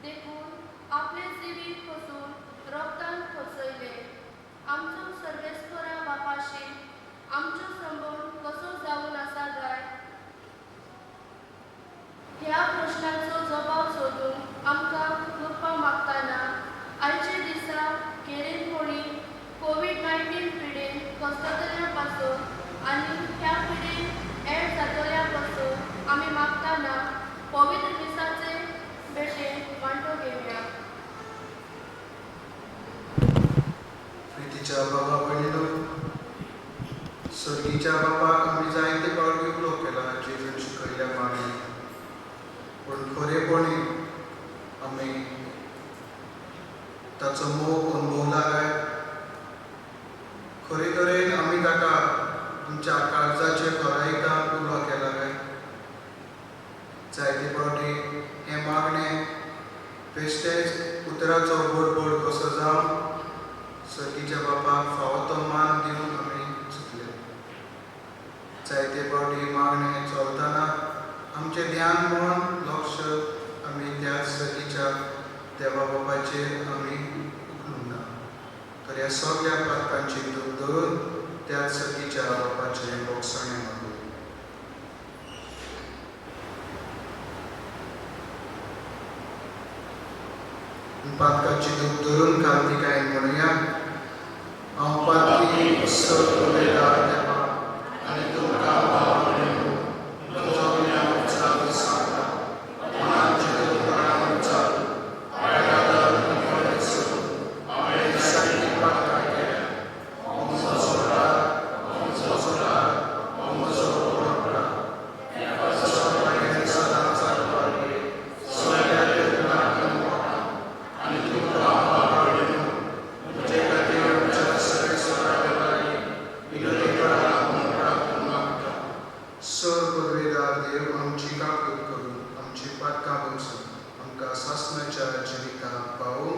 देखून आपले जिवीत पसून रोगतान खोसयले. आमचो सर्वेस्परा बापा सोंसतल्या पासून आनी ह्या पिढेन एड जातल्या पासून आमी मागतना पवित्र मिसाचे भेटेन वांटो घेवया. प्रितीच्या बाबा भयणीनो, सर्गीच्या बापाक आमी जायते फावटी उलो केला जेजून शिकयल्ल्या मागणी, पूण खरेपणी आमी ताचो मोग अनुभवला काय? खरे तरेन आमी ताका आमच्या काळजाचे खरायतान उलो केला काय? जायते फावटी हें मागणें बेश्टेच उतराचो बोडबोड कसो जावन सर्गीच्या बापाक फावो तो मान दिवन आमी चुकले. जायते फावटी मागणें चलतना आमचें ध्यान मन लक्ष आमी त्या सर्गीच्या देवा बापाचेर आमी उखलूंक ना. तर ह्या सगळ्या पातकांची दूख धरून त्याच सर्गीच्या बापाचें भोगसणें मागूया. पातकाची दूख धरून कार्तिकायन म्हणुया, हांव पातकी सत उलयता देवा आनी तुमकां भाव म्हजो गुन्यांव चालू सांगता. मनान चिंतून तोंडान उच्चारून, आनी हांवें जायतीं पातकां केल्या. हो म्हजो अपराध, हो म्हजो अपराध, हो म्हजो व्हड अपराध. सदां चलपाक सगळ्या देवतांक आनी तुमकां भाव म्हजे खातीर आमच्या सगळे लागीं विनवणी करा म्हूण प्रार्थना मागता. सर पदवेदार देव आमची काकूत करून आमची पातकां बसून आमकां सासणाच्या जिविताक पावूं.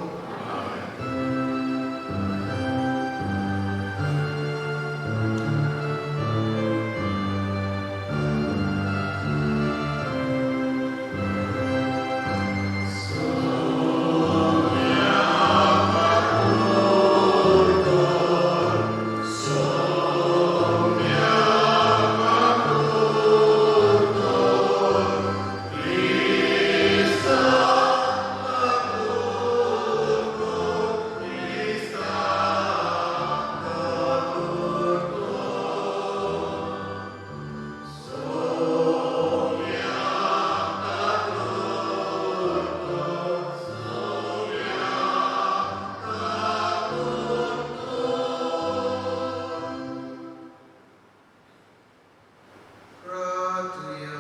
प्रार्थुया.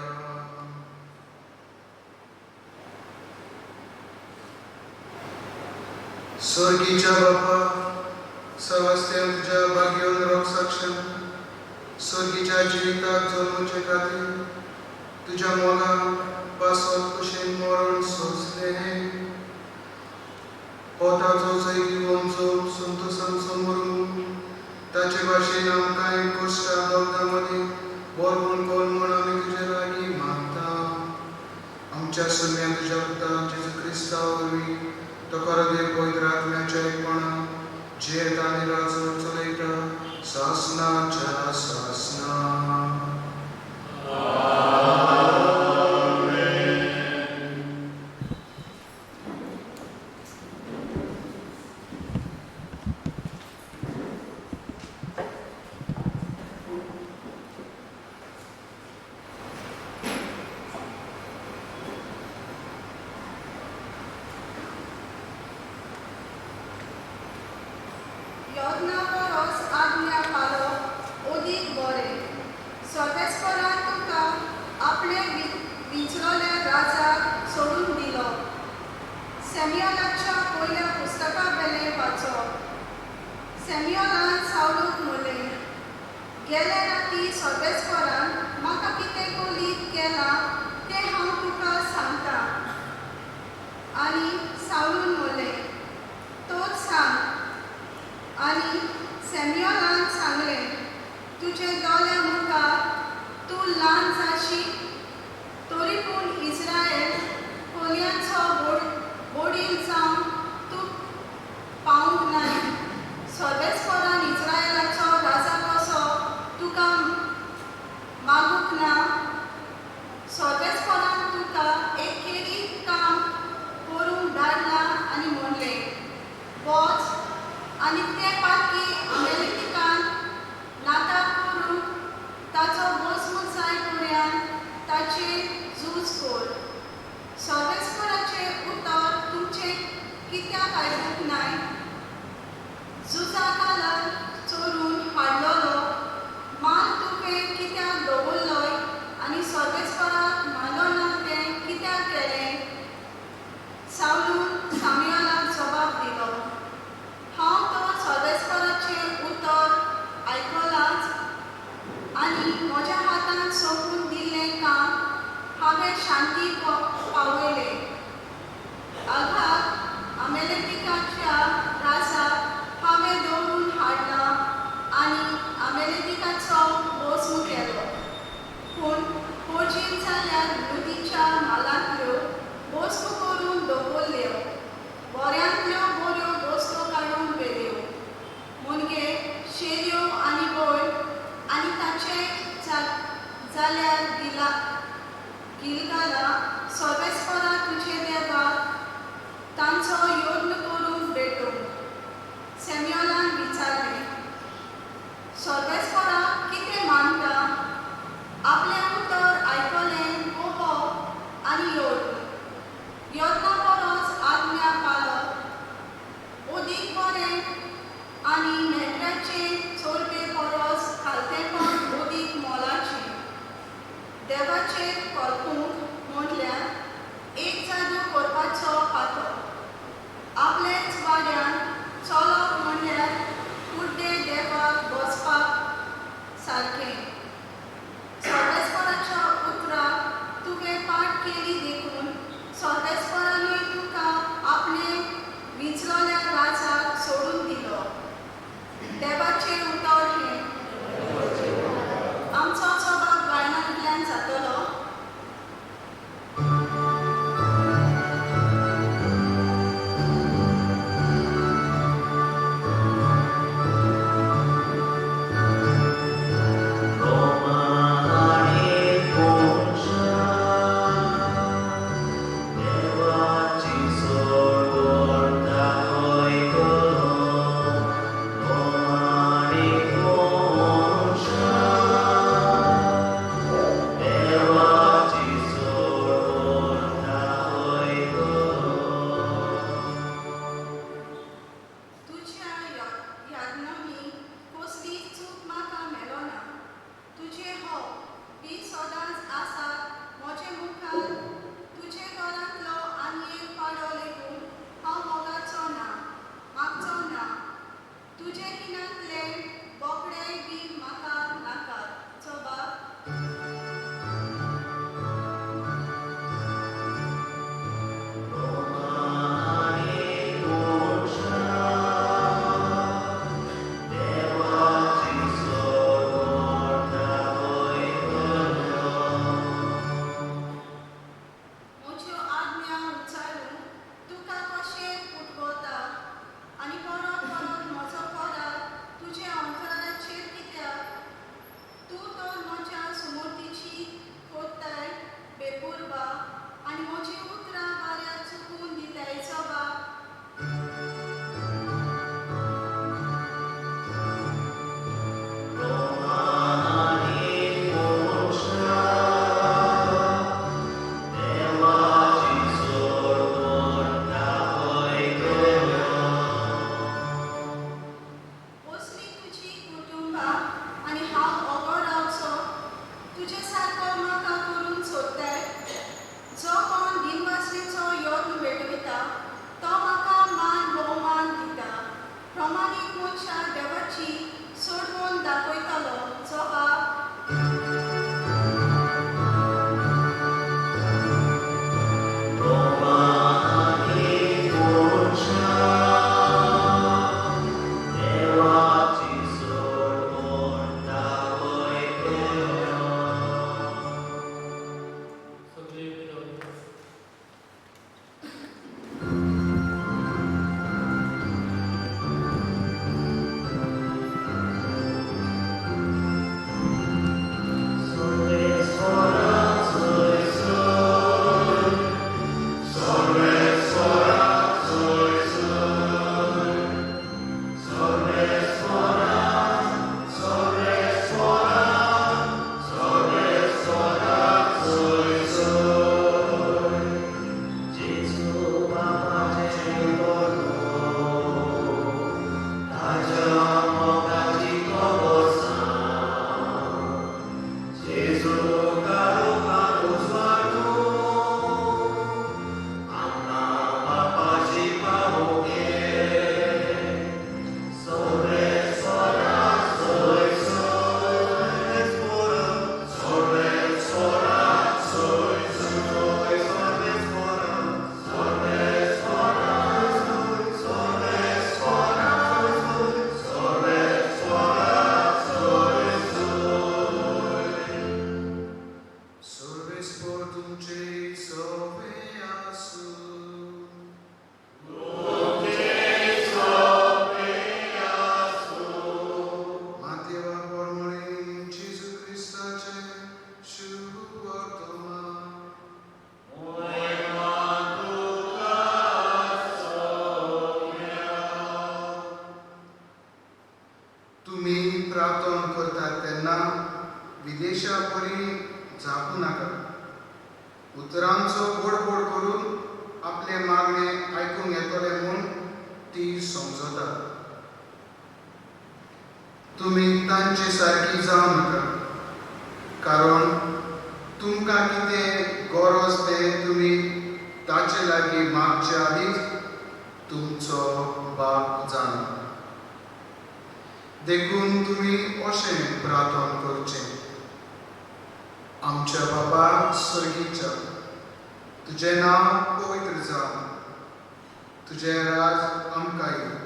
स्वर्गीच्या बापा, सवास्त्यान तुज्या भाग्योन रोग साक्षान स्वर्गीच्या जिविताक जल्मचे खातीर तुज्या मोगान पासत कुशेन मरण सोंसलें हो ताचो जैतिवंत संतोशान समोर ताचे भाशेन आमकां कश्टा दर्दा मदीं बरपण कर म्हूण आमी तुजे लागीं मागता. आमच्या सुम्या तुज्या पुता जेजू क्रिस्ता वरवीं तो खरो देव पवित्र आत्म्याच्या एकपणान जियेता आनी राजवट चलयता सासनाच्या सासना. योजना परस आज्ञा पाळप अदीक बरें. सर्वेस्परान तुका आपणे विंचलोल्या राजाक सोडून दिलो. सॅम्युअलाच्या पयल्या पुस्तका वेलें वाचप. सॅम्युअलान सावलूक म्हणलें, गेले राती सर्वेस्परान म्हाका कितें कलीत केलां तें हांव तुका सांगता. आनी सावलून म्हणलें, तोच सांग. आनी सॅम्युअलान सांगलें, तुजे दोळ्या मुखार तूं ल्हान जाशी, तरी पूण इस्रायल कोलयांचो बोडील जावन तूं पावूंक नाय. सर्वेस्परान इस्रायलाचो राजा कसो तुका मागूंक ना. सर्वेस्परान तुका एक खेरीत काम करूंक धाडला आनी म्हणलें, वच आनी ते पातकी अमेलिकान नाता करूंक ताचो भस्म जाय पर्यंत ताचेर झूज कर. सर्वेस्पराचें उतर तुमचें कित्याक आयकूंक नाय? झुजा काळार चोरून हाडलेलो माल तुवें कित्याक दवरलोय आनी सर्वेस्पराक मानवना तें कित्याक केलें? सावलून सामुएलाक जबाब दिलो, हांव तर सर्वेस्पराचें उतर आयकलांच आनी म्हज्या हातान सोंपून दिल्लें काम हांवें शांती पावयलें. आघात अमेलेकिकाच्या राजाक हांवें दवरून हाडला आनी अमेलेकिकाचो भस्म केलो. पूण पोरजीन जाल्यार लुतीच्या मालांतल्यो भस्म करून दवरल्यो, बऱ्यांतल्यो बऱ्यो वस्तू काडून व्हेल्यो, मुणगे, शेरयो आनी बैल आनी ताचे जाल्यार गिलगाला सर्वेस्परा तुजे देवाक तांचो यत्न करूंक भेटोवंक. सॅम्युअलान विचारलें, सर्वेस्पराक कितें मानता? आपलें उतर आयकलें वो आनी यत्न यत्ना परस आज्ञा पाळप अदीक बरें आनी मेंढराचे चोरपे परस खालतेपण अदीक मोलाचें. देवाचेर कल्पूंक म्हटल्यार एक जादू करपाचो पातक. आपलेच वाड्यान चलप म्हणल्यार कुड्डे देवाक बसपाक सारकें. सर्वेस्पराच्या उतराक तुवें पाठ केली देखून सर्वेस्परानूय तुका आपणे विंचलोल्या राजाक सोडून दिलो. देवाचें उतर हें. आमचो सभाग गायनांतल्यान जातलो. तुज्या याज्ञांनी कसली चूक म्हाका मेळना. तुजे हो बी सदांच आसात म्हजे मुखार. तुजे घरांतलो आनी एक पाडो लेगून हांव मोगाचो ना, मागचो ना. तुजे खिणांतले बोकडेय बी म्हाका नाकात. जबाब. म्हज्यो आज्ञा उच्चारून तुका कशें पुटवता आनी परत परत म्हजो करार तुज्या अंतराचेर कित्याक? तूं तर म्हज्या सुमूर्तीची कोत्ताय बेपुरबा आनी म्हजीं उतरां वाऱ्यार चुकून दिताय. जबाब. असली तुजी कुटुंबां आनी हांव ओगो रावचो तुजे सारको म्हाका करूंक सोदताय? जो कोण दिनवासणेचो यत्न भेटयता तो म्हाका मान भोवमान दिता. प्रमाणीक मनशां देवाची सोडवण दाखयतलो. जबाब. सगळे उबे रावया. प्रार्थना करतात तेन्ना विदेशा परी झाकू नाका, उतरांचो गोडगोड करून आपले मागणे आयकूंक येतले म्हूण ती समजतात। तुमी तांचे सारकी जावं नाका, कारण तुमकां कितें गरज तें तुमी ताचे लागीं मागचे आदींच तुमचो बाप जाणा। देखून तुमी अशें प्रार्थना करचें: आमच्या बाबा सर्गीच्या, तुजें नांव पवित्र जावं, तुजें राज आमकां येवं,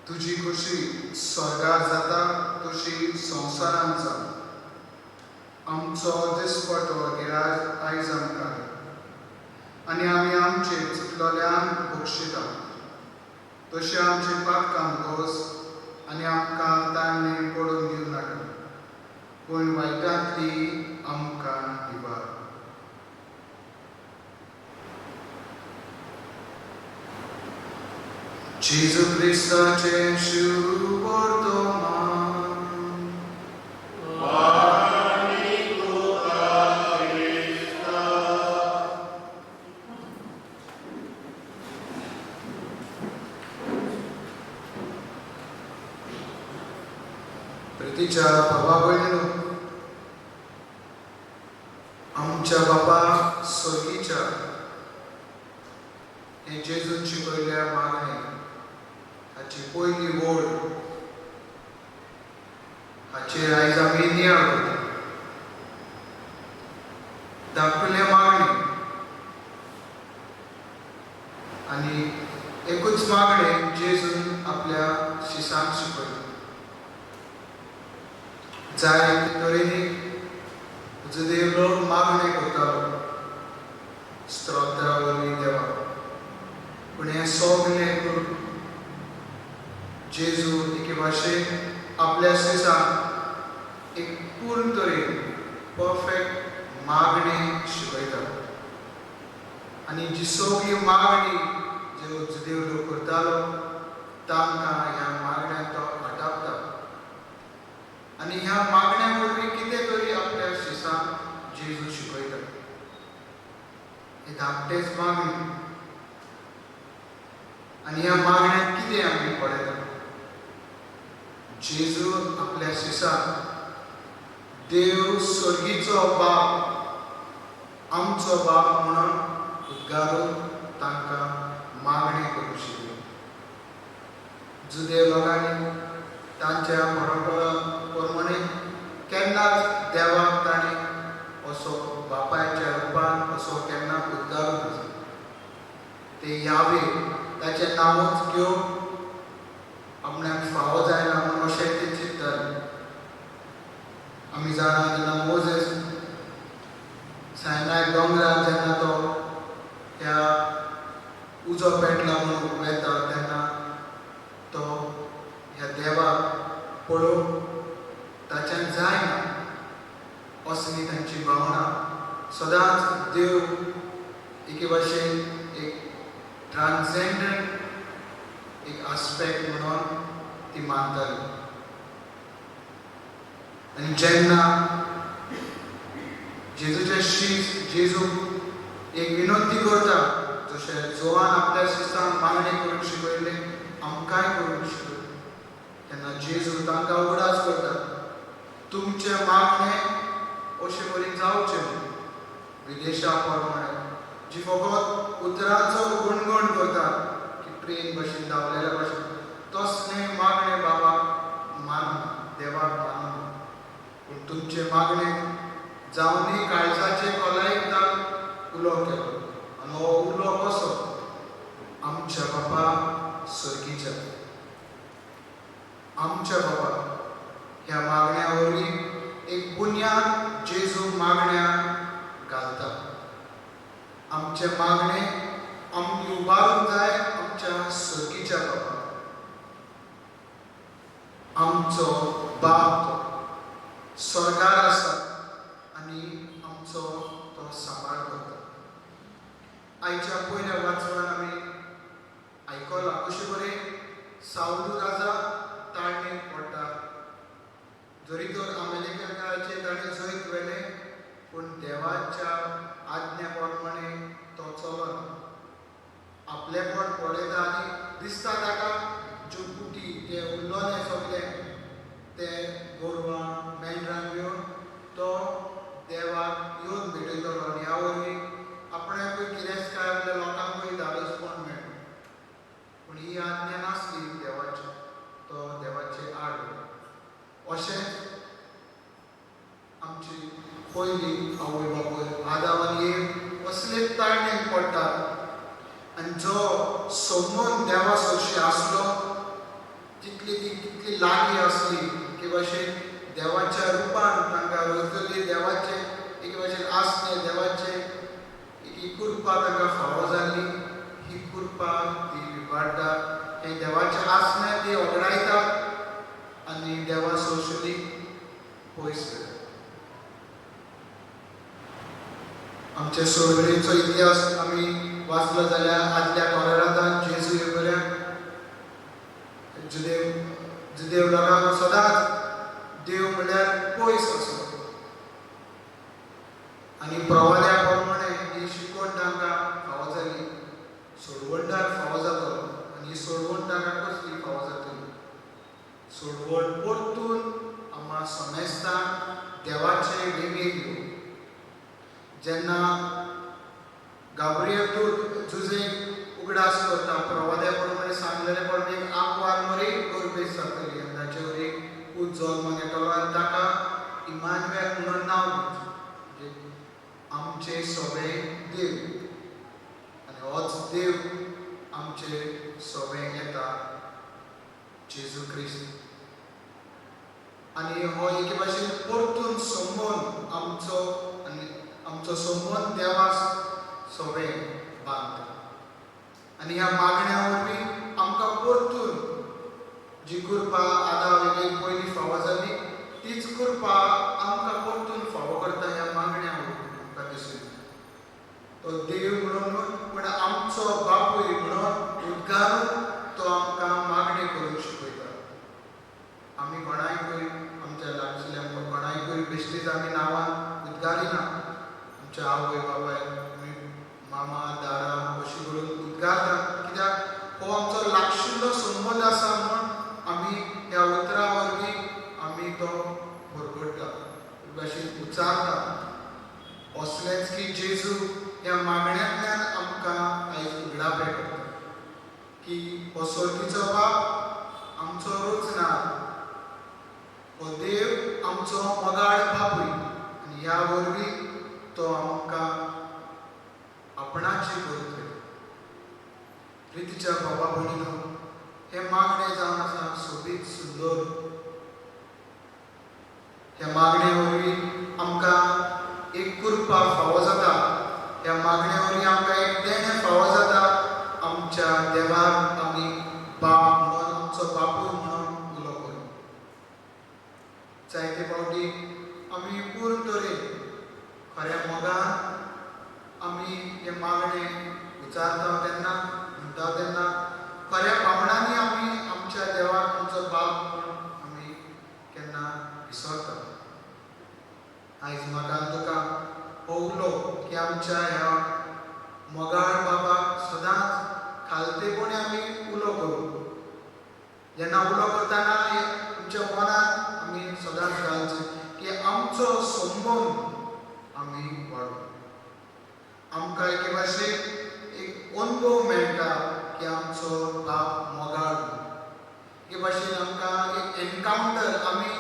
तुजी खोशी स्वर्गार जाता तशी संवसारांत जावं। आमचो दिसपटो गिराज आयज आमकां दी, आनी आमी आमचे चुकलोल्यांक बक्षिता तशें आमचें पापकाम गोस आनी आमकां ताणें पडून दिवं नाका, पूण वायटांतली आमकां निवार। जेजू क्रिस्ताचें शुभवर्तमान। प्रितीच्या बाबा भयणीनो, आमच्या बाबा सर्गीच्या हे जेजून शिकयल्ल्या मागणे हाची पयली ओळ हाचेर आयज आमी नियाळ करता। धाकटुले मागणे आनी एकूच मागणे जेजून आपल्या शिसांक शिकयलें। जाय तरेनी जुदेव लोक मागणे करतालो स्तोत्रा वरवीं देवाक, पूण हें सगळें करून जेजू एके भाशेन आपल्या शिसांक एक पूर्ण तरेन परफेक्ट मागणी शिकयता। आनी जी सगळी मागणी ज्यो जुदेव लोक करतालो तांकां ह्या मागण्यांत तो आटापता आनी ह्या मागण्या वरवीं कितें तरी आपल्या शिसांक जेजू शिकयता। ही धाकटेच मागणी आनी ह्या मागण्यांत कितें आमी पळयता, जेजू आपल्या शिसांक देव सर्गीचो बाप आमचो बाप म्हणून उद्गारून तांकां मागणी करूंक शिकयली। जुदेव लोकांनी तांच्या परंपरा प्रमाणे केन्नाच देवाक तांणी असो बापायच्या रुपान असो केन्ना उद्गारूंक नासलो। ते यावे ताचें नांवूच घेवन आपणाक फावो जायना म्हूण अशें ते चिंतताले। आमी जाणा जेन्ना मोजेस सायनाय दोंगरार जेन्ना तो ह्या उजो पेटला म्हणून वेता तेन्ना तो ह्या देवाक पळोवंक ताच्यान जायना असली तांची भावना। सदांच देव एके भाशेन एक ट्रान्सेंडंट एक आस्पेक्ट म्हणून ती मानताली। आनी जेन्ना जेजूचे शीस जेजू एक विनंती करता, जशें जोवान आपल्या शिसांक मागणी करूंक शिकयलें आमकांय करूंक शिकयलें, तेन्ना जेजू तांकां उगडास करता, तुमचें मागणें अशें वरी जावचें न्हू विदेशा प्रमाणे जी फकत उतरांचो गुणगण करता की ट्रेन भशेन धांवलेल्या भशेन तसलें मागणें बाबाक मानना, देवाक मानना, पूण तुमचें मागणें जावनी काळजाचे खोलायेक ताण उलो केलो। आनी हो उलो कसो? आमच्या बाबा सर्गीच्या, आमच्या बाबा ह्या मागण्या वरवीं एक बुन्याद जेजू मागण्या घालता। आमचें मागणें आमकां उबारूंक जाय आमच्या सर्गीच्या बाबा, आमचो बाप तो स्वर्गार आसा आनी आमचो तो सांबाळ करता। आयच्या पयल्या वाचपान आमी आयकलां कशें बरें सावलू राजा ताळणेक पडटा जरी तर अमेरिकेचे ताणें जैत व्हेलें पूण देवाच्या आज्ञा प्रमाणे तो चलना. आपलेपण पळयता आनी दिसता ताका ज्यो कुटी ते उरलोले सगळे ते गोरवां मेंढरांक घेवन तो देवाक येवन भेटयतलो आनी ह्या वरवीं आपणाकूय गिरेस्तकाय आपल्या लोकांकूय धाडसपण मेळ्ळें. पूण ही आज्ञा नासली देवाची, तो देवाचे आड. अशेंच आमची पयली आवय बापूय आदाव आनी एव असले ताळणेक पडटात आनी जो संबंद देवा सरशी आसलो तितली ती कितली लागीं आसली की भाशेन देवाच्या रुपान तांकां रचली, देवाचे एक भाशेन आसलें, देवाचे एक कृपा तांकां फावो जाल्ली. ही कृपा ती विबाडटा, हे देवाचें आसणें ती वगडायता आनी देवा सोंसली पयस वता. आमचे सोडवणेचो इतिहास आमी वाचलो जाल्यार आदल्या कोरारांत जेजू हे बऱ्या जुदेव लोकांक सदांच देव म्हणल्यार पयस आसलो आनी प्रवाद्या प्रमाणे ही शिकवण तांकां फावो जाली. सोडवणदार फावो जातलो आनी ही सोडवण तांकां कसली फावो जातली? सोडवण परतून आमकां समेस्तांक देवाचे वेंगेक येवं. जेन्ना गाब्रिएल दूत जुजेक उगडास करता प्रवाद्या प्रमाणे सांगलेले प्रमाणे एक आंकवार मरी गर्भेस्त जातली आनी ताचे वरी पूत जल्माक येतलो आनी ताका इमानुएल म्हणून नांव दिवचें, म्हणजे आमचे सोबे देव. आनी होच देव आमचे सोबे येता, जेजू क्रिस्त. आनी हो एके भाशेन परतून संबंद आमचो आनी आमचो संबंद देवा सोबे बांदता. आनी ह्या मागण्या वरवीं आमकां परतून जी कृपा आदाव एवेक पयलीं फावो जाली तीच कृपा आमकां परतून फावो करता. ह्या मागण्या वरवीं आमकां दिसून येता तो देव म्हणून न्हय पूण आमचो बापूय म्हणून उद्गारून तो आमकां मागणी करूंक शिकयता. आमी कोणायकूय आमच्या लागशिल्ल्या कोणायकूय बेश्टीच आमी नांवान उद्गारिना. आमच्या आवय बापायक आमी मामा दादा अशी करून उद्गारता, कित्याक हो आमचो लागशिल्लो संबंद आसा म्हूण आमी ह्या उतरां वरवीं आमी तो परगटता, भाशेन उच्चारता. असलेंच की जेजू ह्या मागण्यांतल्यान आमकां आयज उगडापें करता की हो सर्गीचो बाप आमचो रचणार, हो देव आमचो मोगाळ बापूय आनी ह्या वरवीं तो आमकां आपणाची करून थेयता. प्रितीच्या बाबा भयणीनो, हें मागणें जावन आसा सोबीत सुंदर. ह्या मागणे वरवीं आमकां एक कृपा फावो जाता, ह्या मागणे वरवीं आमकां एक देणें फावो जाता. आमच्या देवाक आमी बाप म्हणून, आमचो बापूय म्हणून उलो करूं. जायते फावटी आमी पूर्ण तरेन खऱ्या मोगान आमी हें मागणें विचारता तेन्ना, म्हणटा तेन्ना खऱ्या भावनांनी आमी आमच्या देवाक आमचो बाप म्हूण आमी केन्ना विसरता. आयज म्हाका आनी तुका हो उलो की आमच्या ह्या मोगाळ बाबाक सदांच खालतेपणी आमी उलो करूं. जेन्ना उलो करतना आमच्या मनान आमी सदांच घालचें की आमचो संबंद आमी वाडोवं. आमकां एके भाशेन एक अनुभव मेळटा की आमचो बाप मोगाळ. एके भाशेन आमकां एक एनकावंटर आमी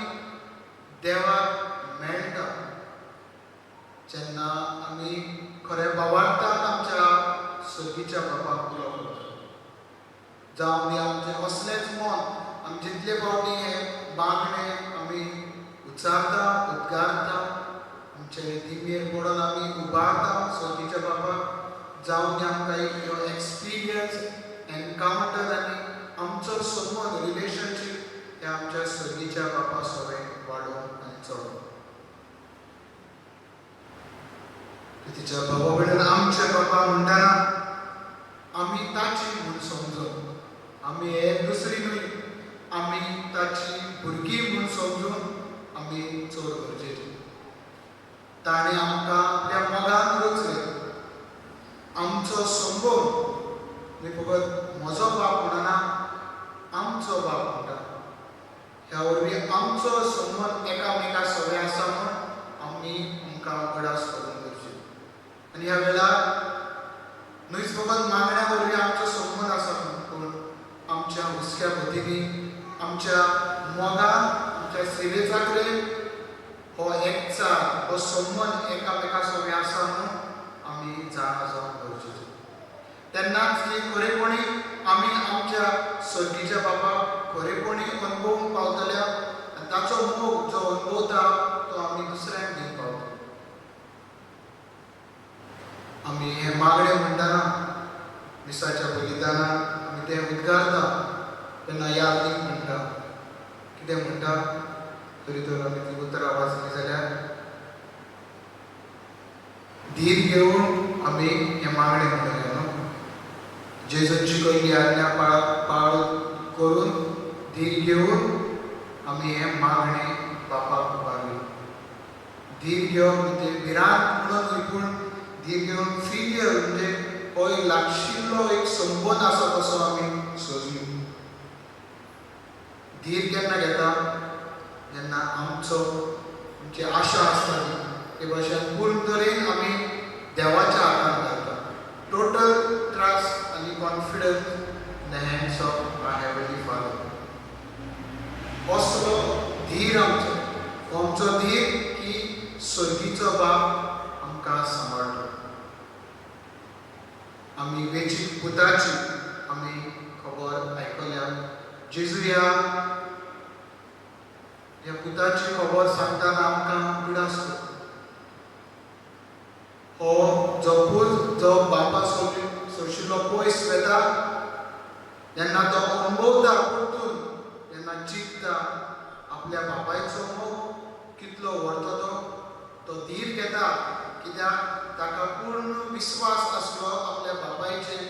देवाक मेळटा जेन्ना आमी खऱ्या भावार्थान आमच्या सर्गीच्या बापाक उलो करता. जावं दी आमचें असलेंच मन आमी जितले फावटी हें मागणें आमी उच्चारता, उद्गारता, आमचे दिमेर पडून आमी उबारता सर्गीच्या बापाक, जावं दी आमकां एक एक्सपिरियन्स, एनकावंटर आनी आमचो संबंद, रिलेशनशीप हे आमच्या सर्गीच्या बापा सोबें वाडोवन आनी चलोवं. तिच्या बाबा कडेन आमचे बाबा म्हणटना आमी ताची म्हूण समजून, आमी हे दुसरी न्हय, आमी ताची भुरगीं म्हूण समजून आमी चड गरजेचें. ताणें आमकां आपल्या मोगान रचलें. आमचो संबंद न्ही फकत म्हजो बाप म्हणना, आमचो बाप म्हणटा. ह्या वरवीं आमचो संबंद एकामेका सगळें आसा म्हूण आमी आमकां उगडास करूंक गरजेचें. आनी ह्या वेळार न्हूच फकत मागण्या वरवीं आमचो संबंद आसा पूण आमच्या हुस्क्या भोंवतणी, आमच्या मोगान, आमच्या सेवेचाकडेन हो एकचार, हो संबंद एकामेका सगळें आसा म्हूण आमी जाणा जावंक गरजेचें. तेन्नाच की खरेपणी आमी आमच्या सर्गीच्या बापाक खरेपणी अणभवूंक पावतल्या आनी ताचो मोग जो अणभवता तो आमी दुसऱ्यांक दिवंक पावतले. आमी हें मागणें म्हणटना, मिसाच्या बलिदानाक आमी तें उद्गारता तेन्ना यादीक म्हणटा. कितें म्हणटा? तरी तर आमी ती उतरां वाचली जाल्यार धीर घेवन आमी हें मागणें म्हणटले न्हू. जेजून शिकयल्ली आज्ञा पाळ करून धीर घेवन आमी हें मागणें बापाक उबारलें. धीर घेवप म्हणजे भिरांत म्हणून न्हय, पूण धीर घेवन फिलियल म्हणजे हो एक लागशिल्लो एक संबंद आसा तसो आमी सोजूं. धीर केन्ना घेता? जेन्ना आमचो आमची आशा आसता ती ते भाशेन पूर्ण तरेन आमी देवाच्या हातान घालता. टोटल ट्रस्ट आनी confidence in the hands of our heavenly father. असलो धीर आमचो, आमचो धीर की सर्गीचो बाप आमकां सांबाळटा. आमी वेचीक पुताची आमी खबर आयकल्या. जेजू ह्या पुताची खबर सांगतना आमकां उगडास करता. हो जो पूत जो बापा सोशिल्लो पयस वेता तेन्ना तो अणभवता परतून, तेन्ना चिंतता आपल्या बापायचो मोग कितलो व्हरता. तो धीर घेता कित्याक ताका पूर्ण विस्वास आसलो आपल्या बापायचेर,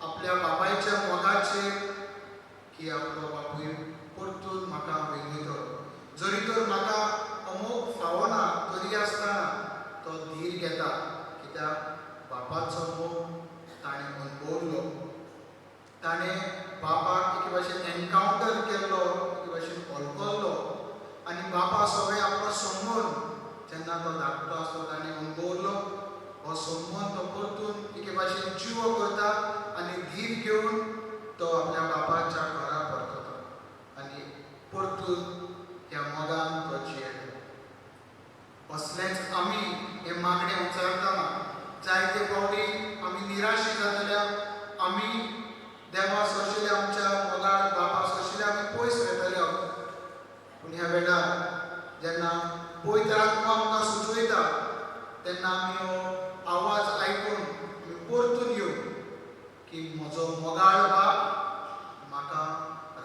आपल्या बापायच्या मोगाचेर की आपलो बापूय परतून म्हाका वेंगयतलो. जरी तर म्हाका अमोग फावना तरी आसतना तो धीर घेता कित्याक बापाचो मोग ताणें अणभवलो. ताणें बापाक एके भाशेन एनकावंटर केल्लो, एके भाशेन वळखल्लो आनी बापा सगळें आपलो संबंद जेन्ना तो धाकटो आसलो ताणें अणभवलो. हो संबंद तो परतून एके भाशेन जिवो करता आनी धीर घेवन तो आपल्या बापाच्या घरा परतता आनी परतून ह्या मोगान तो जियेता. असलेंच आमी हें मागणें उच्चारतना जायते फावटी आमी निराशी जातल्या, आमी देवा सोशिल्ल्या आमच्या मोगाळ बापा सोशिल्ल्या आमी पयस वेतले. पूण ह्या वेळार जेन्ना पवित्र आत्मा आमकां सुचयता तेन्ना आमी हो आवाज आयकून आमी परतून येवं की म्हजो मोगाळ बाप म्हाका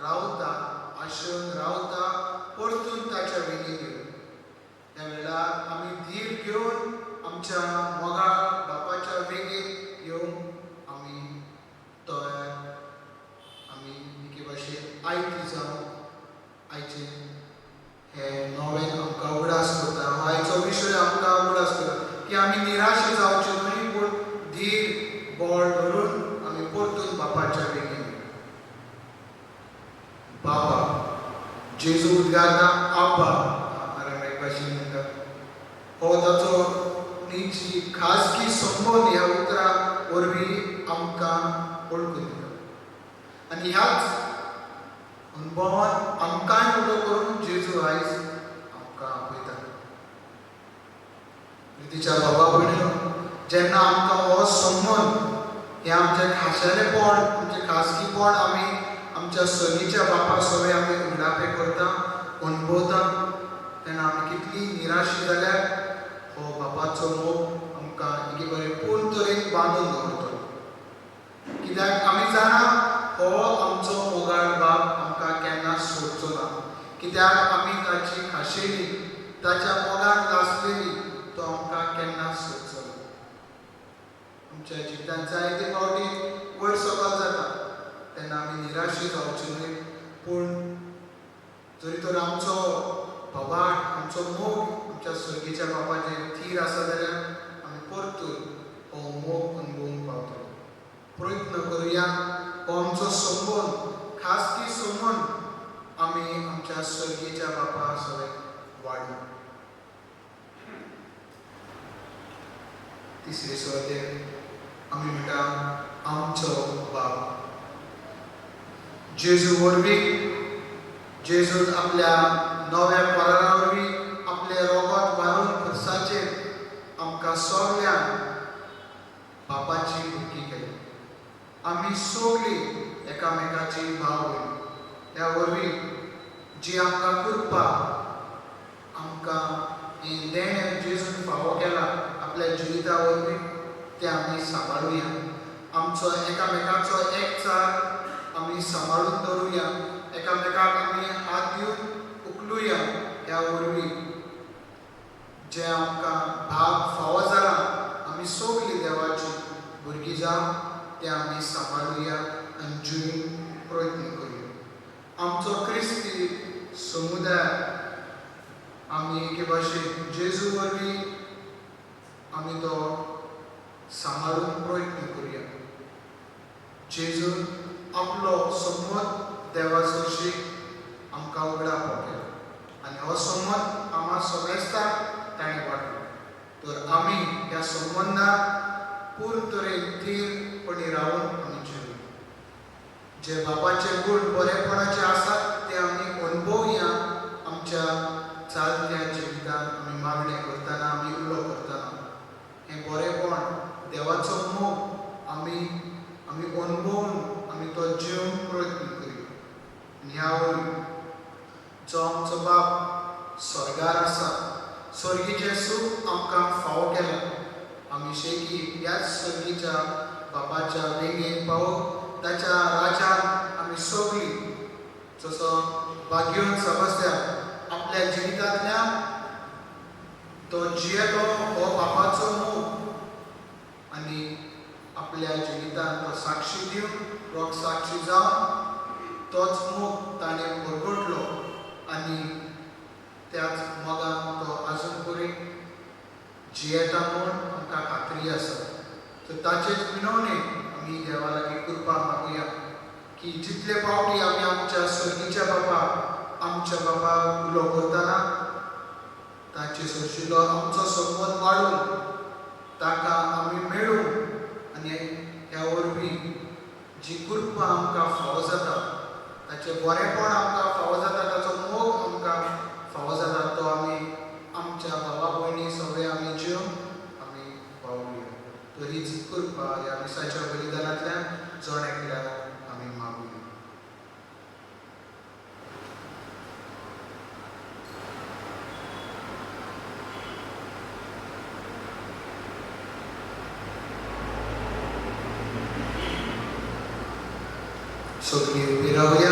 रावता, आशेवन रावता, परतून ताच्या वेगेन येवं. त्या वेळार आमी धीर घेवन आमच्या मोगाळ बापाच्या वेगेन येवंक आमी तयार, आमी एके भाशेन आयती जावन आयचें हें नवें आमकां उगडास करता. आयचो विशय आमकां उगडास करता की आमी निराशे जावचे न्हय, पूण धीर बळ धरून आमी परतून बापाच्या वेगेन येवं. बाबा जेजू उद्गारता आब्बा, आरामायक भाशेन म्हणटा. हो ताचो निजी खाजगी संबंद ह्या उतरां वरवीं आमकां वळखून दिता आनी ह्याच अणभवान आमकांय उलो करून जेजू आयज आमकां आपयता. प्रितीच्या बाबा भयणीनो, जेन्ना आमकां हो संबंद हें आमचें खाशेलेपण, आमचें खाजगीपण आमी आमच्या सर्गीच्या बापा सगळें आमी उगडापे करता, अणभवता, तेन्ना आमी कितली निराशी जाल्यार हो बापाचो मोग आमकां एके बरें पूर्ण तरेन बांदून दवरतलो. कित्याक आमी जाणा हो आमचो मोगाळ बाप आमकां केन्ना सोडचो ना. कित्याक आमी ताची खाशेली, ताच्या मोगान लासलेली, तो आमकां केन्ना सोडचो ना. आमच्या जिवितांत जायते फावटी वयर सकयल जाता तेन्ना आमी निराशी जावचे न्हय, पूण जरी तर आमचो भवाट, आमचो मोग सर्गीच्या बापाचेर थीर आसा जाल्यार आमी परतून हो मोग अनुभवूंक पावतले. प्रयत्न करुया हो आमचो संबंद, खासगी संबंद आमी आमच्या सर्गीच्या बापा सगळे वाडूं. तिसरी सुवातेर आमी म्हणटा आमचो बाप. जेजू वरवीं, जेजून आपल्या नव्या करारा वरवीं आपलें रोगत मारून खुर्साचेर आमकां सगल्यांक बापाची भुरगीं केली. आमी सगळीं एकामेकाची भाव भयण. ह्या वरवीं जी आमकां कृपा, आमकां हें देणें जेजून फावो केलां आपल्या जिविता वरवीं, तें आमी सांबाळुया. आमचो एकामेकाचो एकचार आमी सांबाळून दवरुया. एकामेकाक आमी हात दिवन उखलुया. ह्या वरवीं जें आमकां भाग फावो जाला, आमी सगळीं देवाची भुरगीं जावन तें आमी सांबाळुया आनी जिवन प्रयत्न करुया. आमचो क्रिस्ती समुदाय आमी एके भाशेन जेजू वरवीं आमी तो सांबाळून प्रयत्न करुया. जेजून आपलो संबंद देवा सरशी आमकां उगडापो केलो आनी हो संबंद आमकां समेस्तांक ताणें वांटलो. तर आमी ह्या संबंदाक पूर्ण तरेन थीरपणी रावन आमी जिवया. जे बापाचे गूण बरेपणाचे आसात ते आमी अनुभवया. आमच्या चालत्या जिवितांत आमी मागणें करतना, आमी उलो करतना हें बरेपण, देवाचो मोग आमी आमी अनुभवून आमी तो जिवंक प्रयत्न करुया. आनी ह्या वरवीं जो आमचो बाप स्वर्गार आसा, स्वर्गीचें सूख आमकां फावो केलां, आमी शेकी ह्याच स्वर्गीच्या बापाच्या वेंगेंत पावून ताच्या राजान आमी सगळीं जसो भाग्योन समजल्या आपल्या जिवितांतल्यान तो जियेलो हो बापाचो मोग आनी आपल्या जिवितांत तो साक्षी दिवन, रोग साक्षी जावन तोच मोग ताणें परगटलो आनी त्याच मोगान तो आजून पर्यंत जियेता म्हूण आमकां खात्री आसा. तर ताचेच विनवणेन आमी देवा लागीं कृपा मागुया की जितले पावटी आमी आमच्या स्वर्गीच्या बापा, आमच्या बाबा उलो करतना ताचे सरशिल्लो आमचो संबंद वाडून ताका आमी मेळूं आनी ह्या वरवीं जी कृपा आमकां फावो जाता, ताचें बरेपण आमकां फावो जाता, ताचो मोग आमकां फावो जाता, तो आमी आमच्या भावा भयणी सगळे आमी जेवन आमी पावुया. तर हीच कृपा ह्या मिसाच्या बलिदानांतल्यान जण एकल्याक आमी मागुया. सगळीं उबी रावया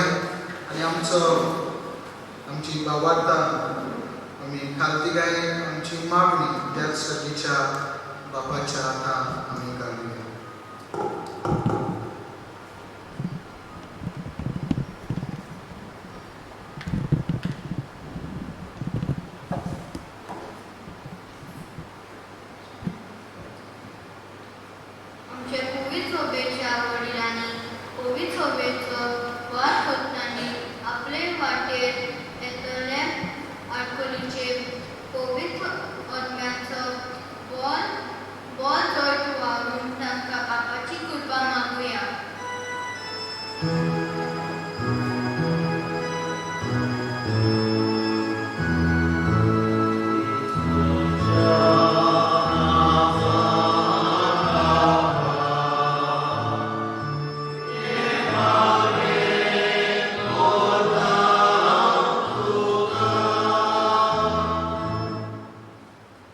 आनी आमचो आमची बाबार्ता आमी खालतिकायेन आमची मागणी त्याच सर्गीच्या बापाच्या हातान आमी घालुया. आमच्या पवित्र सभेच्या वडिलांनी पवित्र सभेचो वार करताना आपले वाटेर येतले आडखळीचे पवित्र आत्म्याचो बल बल जैत वावरून तांकां बापाची कृपा मागुया.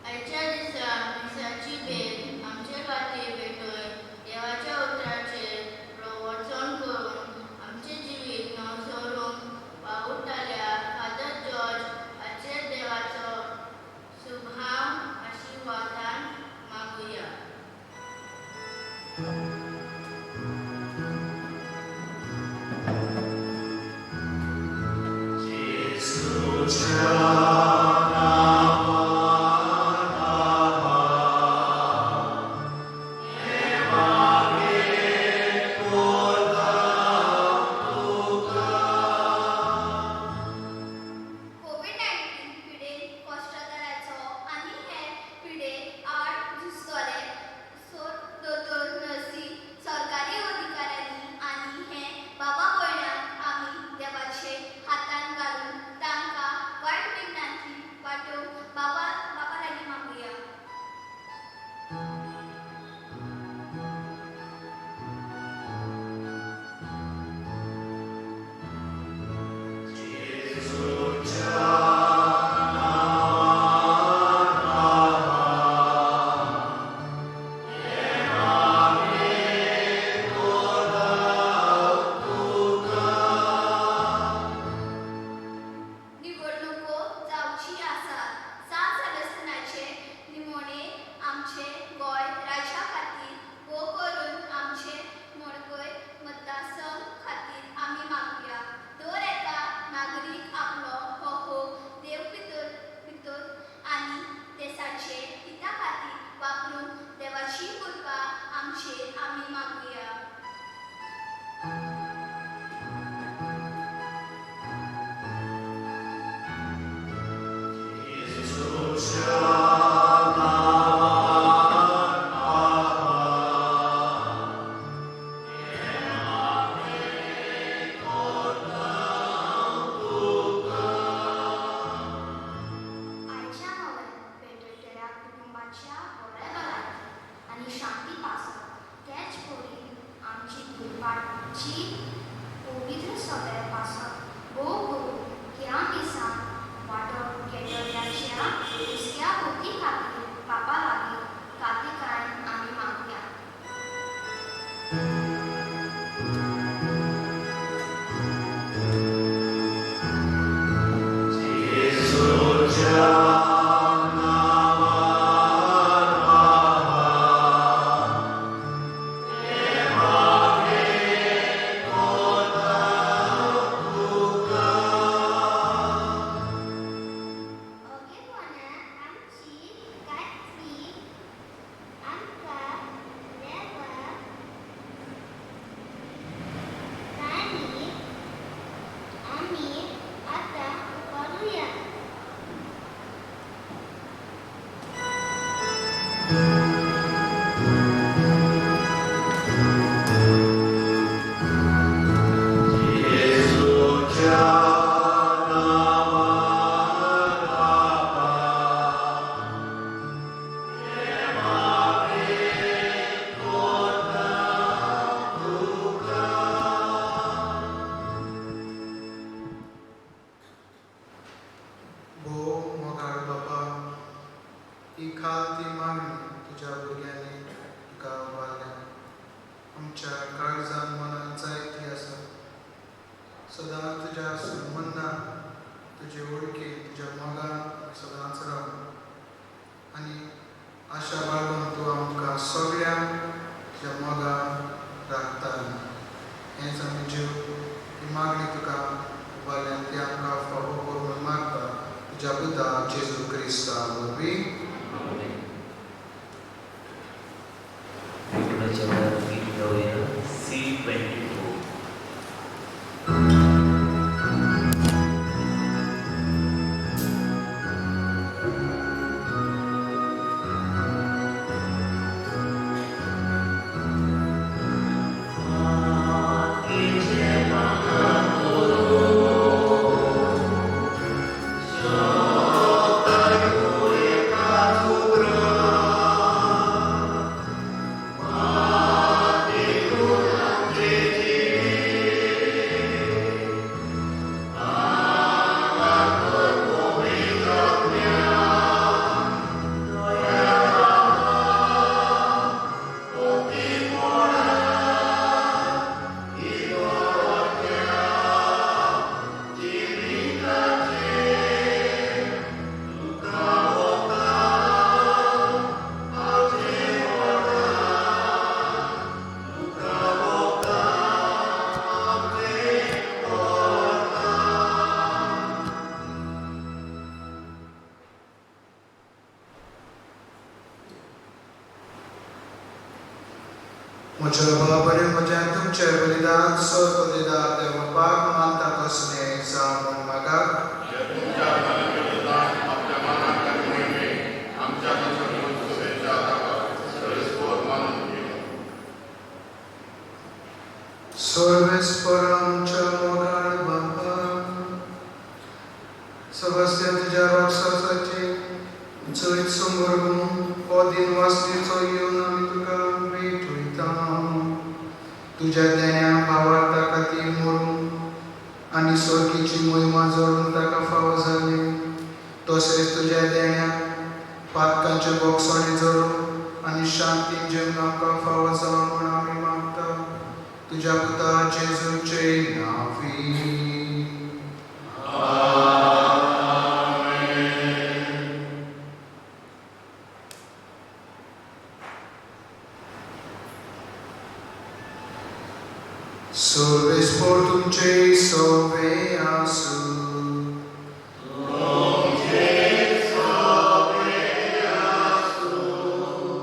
आयच्या दिसा मिसाची भेट आमचे खातीर भेटोय देवाच्या उतराचेर प्रवचन करून आमचें जिवीत नवसोरूंक वावुरताल्या फादर जॉर्ज हाचेर देवाचो सुभाव आशिर्वादान मागुया. संबंदान, तुजे वळखीन, तुज्या मोगान आमी सदांच राव आनी आशा बाळगून तूं आमकां सगळ्यांक तुज्या मोगान राखता. हेंच आमी जीव ही मागणी तुका उबारल्यान ती आमकां फावो करूं म्हूण मागता तुज्या पुता जेजू क्रिस्ता वरवीं. विठ्ठलाच्या गीत गाऊया C24. म्हज्या बाबा म्हज्या तुमचे बलिदान स्वर्ग बलिदान देवपाक मानता तसलें जावं म्हूण मागात. सर्वेस्पर आमच्या मोगाळ बापा, सदस्य तुज्या रोगसाची जैत समोर हो दिन वासनेचो येवन आमी तुका भेट वयता. तुज्या देण्या भावार्था खातीर मरून आनी सर्गीची मोहिमा जोडून ताका फावो जाली, तशेंच तुज्या देण्या पातकांचे बोगसणे जोडून आनी शांतीन जेवन आमकां फावो जावं म्हूण आमी मागता तुज्या पुता जेजूचे नांवी. सर्वेस्पर तुमचे सवे आसूं.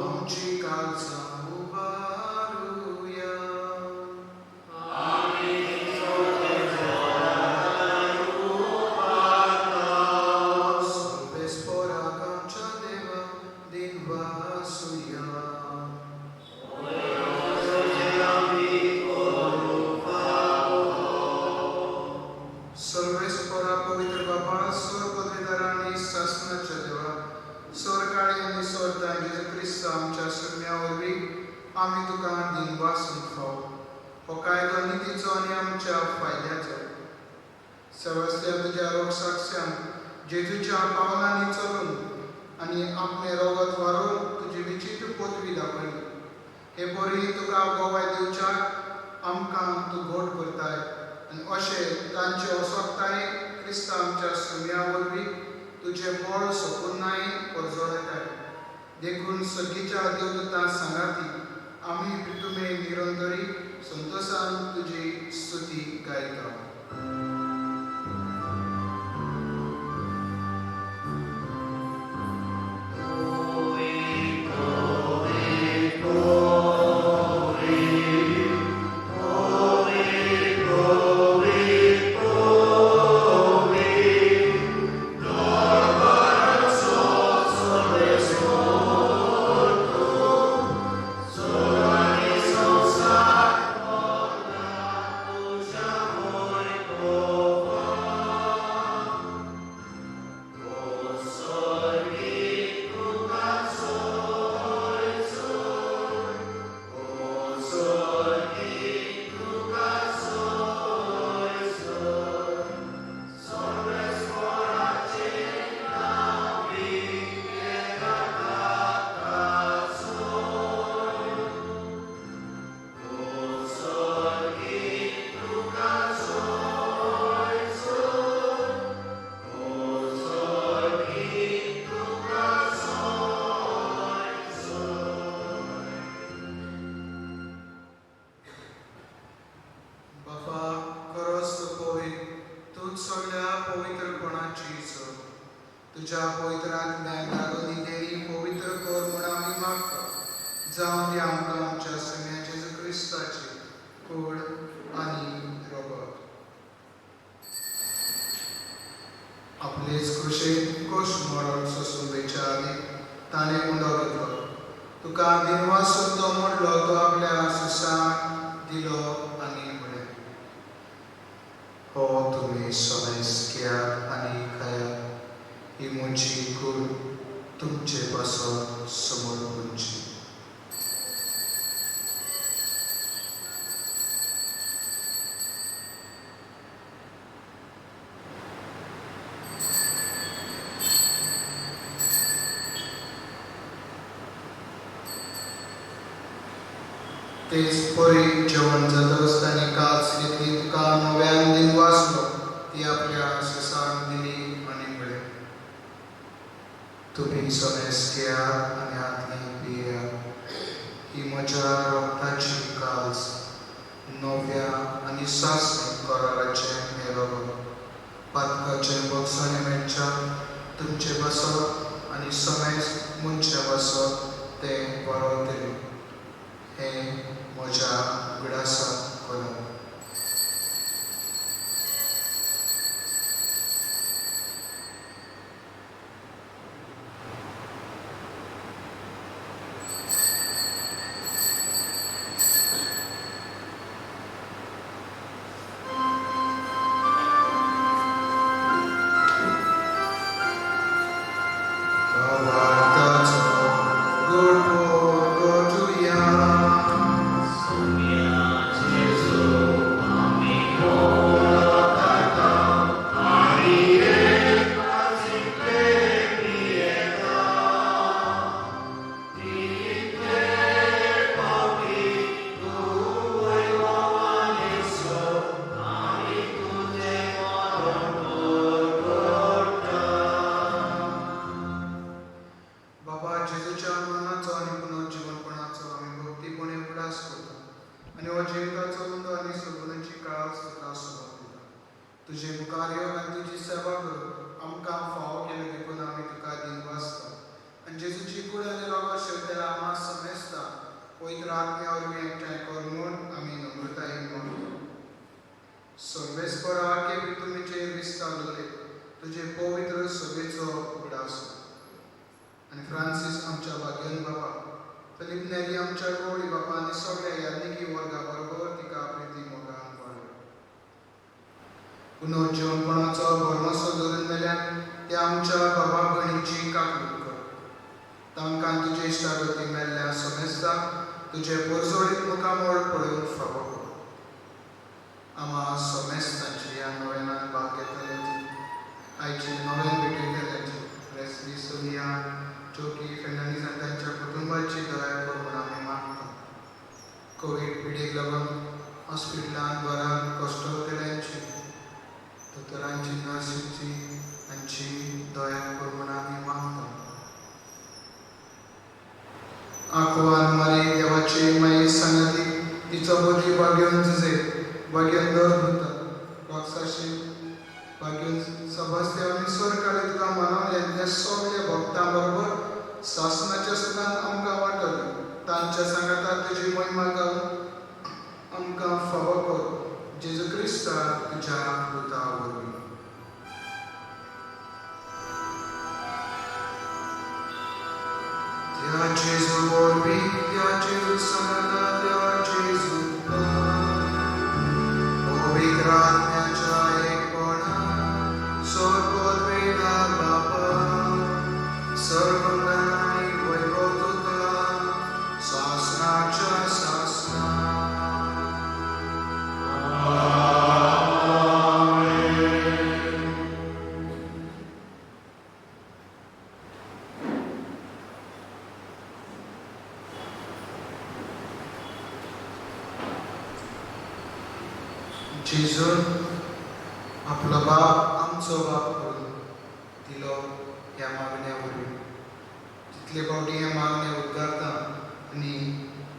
आमची काळजां उबारुया. सर्वेस्पराक आमच्या देवा दिनवासुया. सर्वेस्परा पवित्र बापा, स्वर्गपदवीधर आनी सासणाच्या देवा, स्वर्गाळी आनी स्वर्गान जेजू क्रिस्त आमच्या सुम्या वरवीं आमी तुका दिनवासूंक फाव. हो कायदो नितीचो आनी आमच्या फायद्याचो. सेवास्त्या तुज्या रोगसाक्षान जेजूच्या पावलांनी चलून आनी आपलें रोगत वारोवन तुजी विचित्र पदवी दाखयली. हे बरी तुका गोवाय दिवच्याक आमकां तूं घोट करताय आनी अशें तांचे असक्ताय क्रिस्त आमच्या सुम्या वरवीं तुजें बळ सोपुनाय परजळयताय. देखून सर्गीच्या देवदूतां सांगाती आमी तुमी निरंतरी संतोशान तुजी स्तुती गायता. Oh, सगळ्या पवित्रपणाची जोड. तुज्या पवित्र आत्म्याक लागून देणी पवित्र कर म्हूण आमी मागता. जावं ती आमकां आमच्या सगळ्या जेजू क्रिस्ताची कूड आनी रगत. आपलेच कृशेक कोश मरण सोसून वेच्या आदी ताणें उंडो घेतलो. तुका दिनवासून तो मोडलो, तो आपल्या सुसाक दिलो आनी म्हणलें, हो तुमी समेस घेयात आनी खायात, ही म्हजी कूड तुमचे पासत समर्पूंची. तेच परी जेवण जातकच ताणें कास घेतली, तुका नव्यान दिनवासलो, ती आपल्या सुसाक दिली आनी म्हणलें, तुमी समेस घेयात आनी हातली पियात, ही म्हज्या रगताची कास, नव्या आनी सासणी कराराचें हें रगत. पातकाचें बक्षाणें मेळच्या तुमचे पासत आनी समेस मनशा पासत तें बरोवतलें. हें म्हज्या उगडासाक करात. जेजून आपलो बाप आमचो बाप करून दिलो ह्या मागण्या वरवीं. तितले फावटी हें मागणें उद्गारता आनी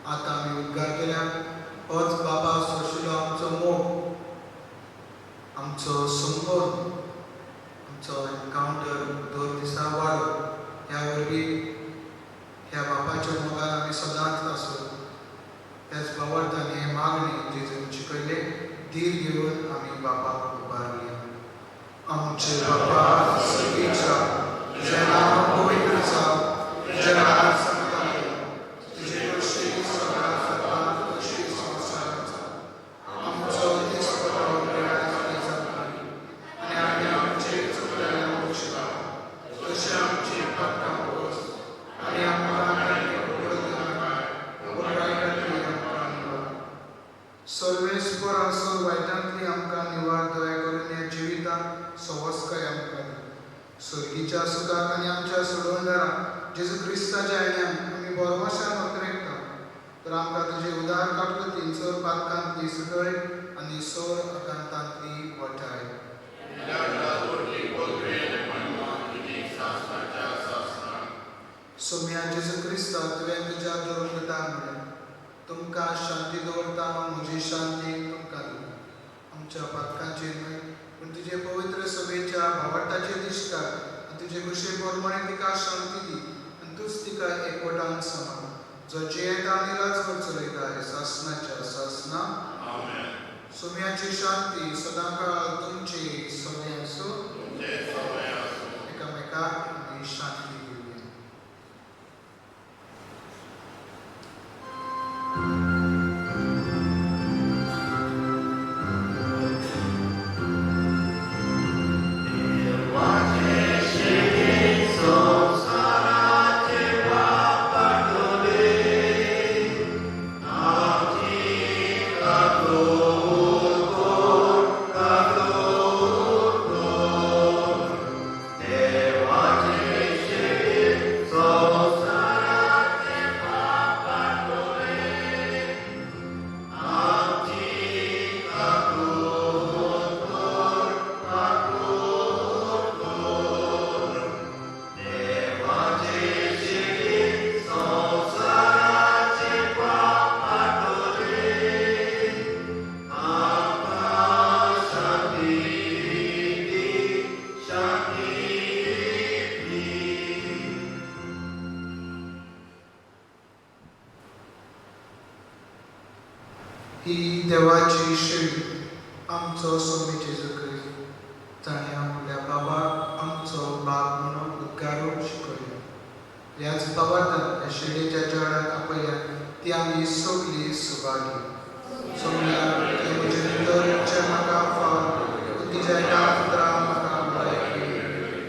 आतां आमी उद्गार केल्या होच बाबा सोशिलो आमचो मोग, आमचो संबंद आमचो एनकावंटर दर दिसा वाडो. ह्या वरवीं ह्या बापाच्या मोगान आमी सदांच आसूं. त्याच भावार्थान हें मागणें जेजून शिकयलें धीर घेवन आमी बापाक उबारुया. आमचे बापा सर्गीच्या, तुजें नांव पवित्र जावं, तुजें राज जावं, तुजे खोशी सगळ्या जाता तशी संवसारांत जावं. आमचो दिसपटो आयज आमकां दी आनी आमी आमचे चुकलेल्या बक्षिता तशें आमची पातकां पोस आनी आमकां पडूं नाका, वायटांतली आमकां निवार. सर्वेस्पर आसो वायटांतली आमकां निवार. दया करून ह्या जिवितांत सवस्काय आमकां दी. सर्गीच्या सुखाक आनी आमच्या सोडवणदारा जेजू क्रिस्ताच्या येण्यान आमी बरवशान अत्रेकता. तर आमकां तुजे उदार काकळुतीन सोर पातकांतली सुटय आनी सोर आकांतांतली वाटाय. सोम्या जेजू क्रिस्ता, तुवें तुज्या धर्मदूतांक म्हणलें, तुमकां शांती दवरता हांव, म्हजी शांती तुमकां दिता. आमच्या पातकांचेर न्हय पूण तुजे पवित्र सभेच्या भावार्थाचेर दिश्ट घाल आनी तुजे खुशे प्रमाणे तिका शांती दी आनी तूंच तिका एकवटान सांबाळ, जो जियेता आनी राजवट चलयता हे सासनाच्या सासना. सोम्याची शांती सदांकाळ तुमची सगळें आसूं. एकामेकाक आमी शांती दिवया. ही देवाची शेळी, आमचो सोमी जेजू क्रिस्त, ताणें आपल्या बाबाक आमचो बाप म्हणून उद्गारूंक शिकयलो. ह्याच बाबान ह्या शेळीच्या जेवणाक आपयल्या ती आमी सगळी सुभागी. सोम्या, तुवें म्हजे भितर येवचें म्हाका फाव, पूण तुज्या एका उतरान म्हाका भलायकी मेळटली.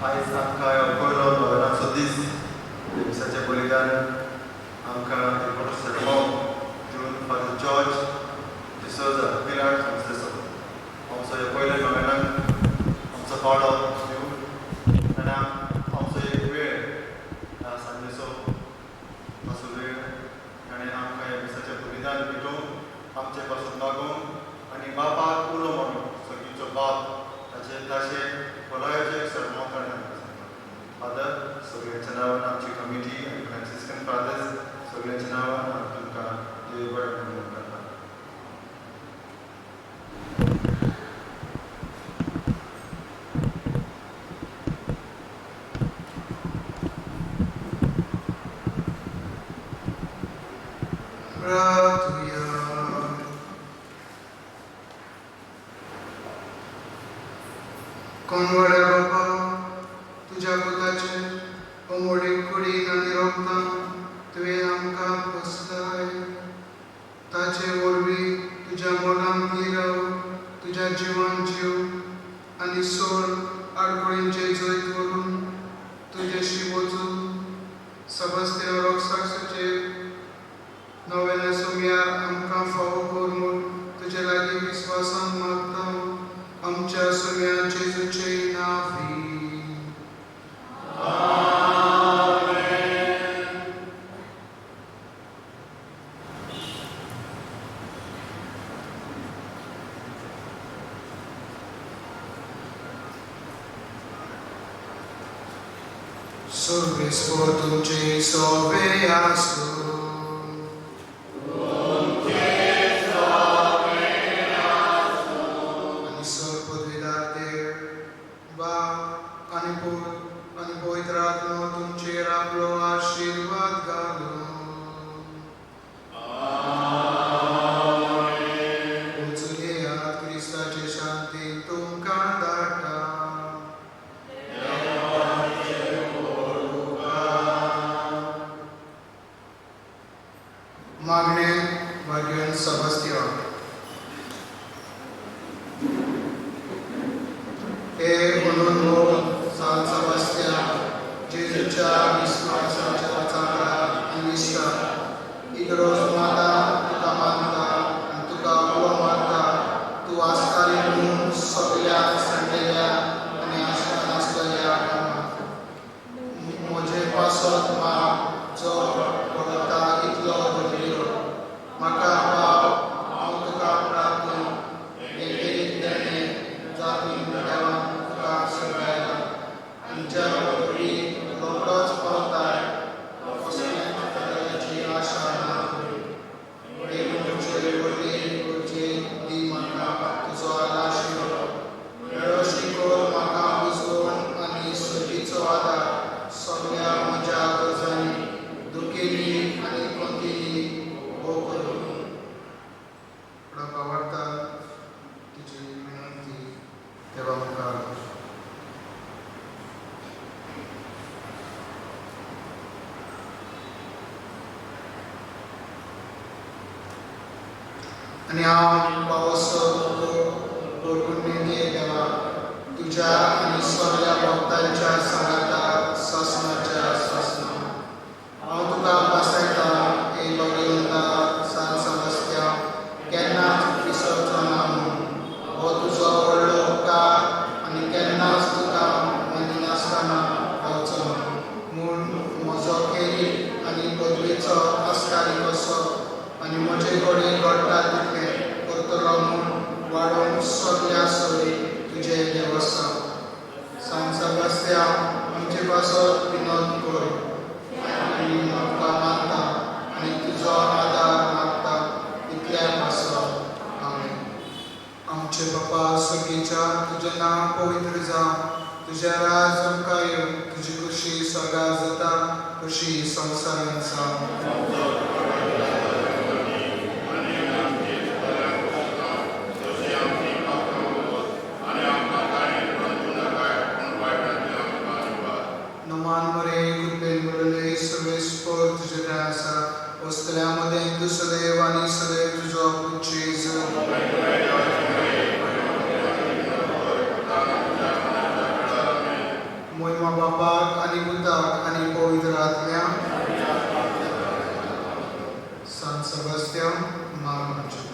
आयज आमकां ह्यो पयलो नोवेनाचो दीस, मिसाचें बलिदान आमकां एक मोटो सरमो दिवन फादर जॉर्ज डिसोजा पिलार संस्थेचो आमचो ह्या पयल्या नोवेनाक आमचो पावलो दिवन आनी आमचो एक वेळ सांजेचो असो वेळ आनी आमकां ह्या मिसाचें बलिदान भेटोवन आमचे पासून मागून आनी बापाक उलो मारून सगळीचो बाप ताचे ताचे खोलायेचो एक सरमो ताणें आमकां सांगला. फादर, सगळ्यांच्या नांवान आमची कमिटी आनी फ्रांसिस्कन फादर्स सगळ्यांच्या नांवान हांव तुमकां देव बरें म्हणून करता. प्रार्थुया. कोणवाड्या बाबा, तुज्या पुताचे अमोडीक कुडीन आनी रोगतान तुवें आमकां पोसलाय. ताचे वरवीं तुज्या मोगान गिरव, तुज्या जिवान जीव आनी सोड आडखळींचे जैत व्हरून तुजेशी वचून सबस्त्या रोगसाक्षाचेर नव्याने सुमयार आमकां फावो कर म्हूण तुजे लागीं विस्वासान मागता आमच्या सुम्या जेजूचे नांवी. सर्वेस्पर तुमचे सोवे आसूं. आनी सर पदवीदार देव बाप आनी पूत आनी पवित्र आत्मो तुमचेर आपलो आशिर्वाद घालूं. वचून येयात, क्रिस्ताचे शांती तुमकां धाडटा. मागणे भाग्यन सबस्त्या. हे अनमोल सान सेबास्त्या, जेजूच्या विस्वासाच्या चाकरा आनी इश्टा, इगरोज माता तुका मानता आनी तुका उलो मारता. तूं आसताली म्हूण सगल्या सांडलेल्या आनी आशा नासलेल्या कामाक म्हजे पासत माग जो वळखता इतलो बदलिलो म्हाका पाव. हांव तुका प्रार्थना एक देणें जातून देवान तुका सगळ्याला आनी ज्या वरवीं रोखडोच पावताय कसल्याची आशा ना करी. देवूचे व्हडले गरजे दी म्हाका तुजो आलाशिरो मेळोशी कर म्हाका उजवण आनी सगळीचो आदार सगळ्या म्हज्या गरजांनी दुखेली आनी कोंतीनी हो करूं. भावार्था तुजी विनंती देवा मुखार. आनी हांव पावसो देवा तुज्या आनी सगळ्या भक्तांच्या सांगाता सासणाच्या सासणा हांव तुका भासायता. हे भगवंता सान सेबास्त्या, केन्नाच विसरचो ना म्हूण हो तुजो व्हडलो उपकार आनी केन्नाच तुका मानिनासतना रावचो ना म्हूण म्हजो खेरीत आनी पदवेचो आस्कारी कसो आनी म्हजे कडेन घडटा तितलें करतलो म्हूण वाडोवंक सगल्या सरी तुजें देवस्थान. सान सेबास्त्या, आमचे पासत विनोद कर. आनी म्हाका मानता आनी तुजो आदार मागता इतल्या पासत. आमेन. आमचे बापा सगळीच्या, तुजें नांव पवित्र जावं, तुजें राज आमकां येवं, तुजी खुशी सगळ्या जाता खुशी संवसारांत जावं. नमान मरे कृपेन भरले, सर्वेस्पर तुजें कडेन आसा. वसतल्या मदें तूं सदैव आनी सदैव तुजो पूत जेजू. सेबास्त्यांव मार आमचे.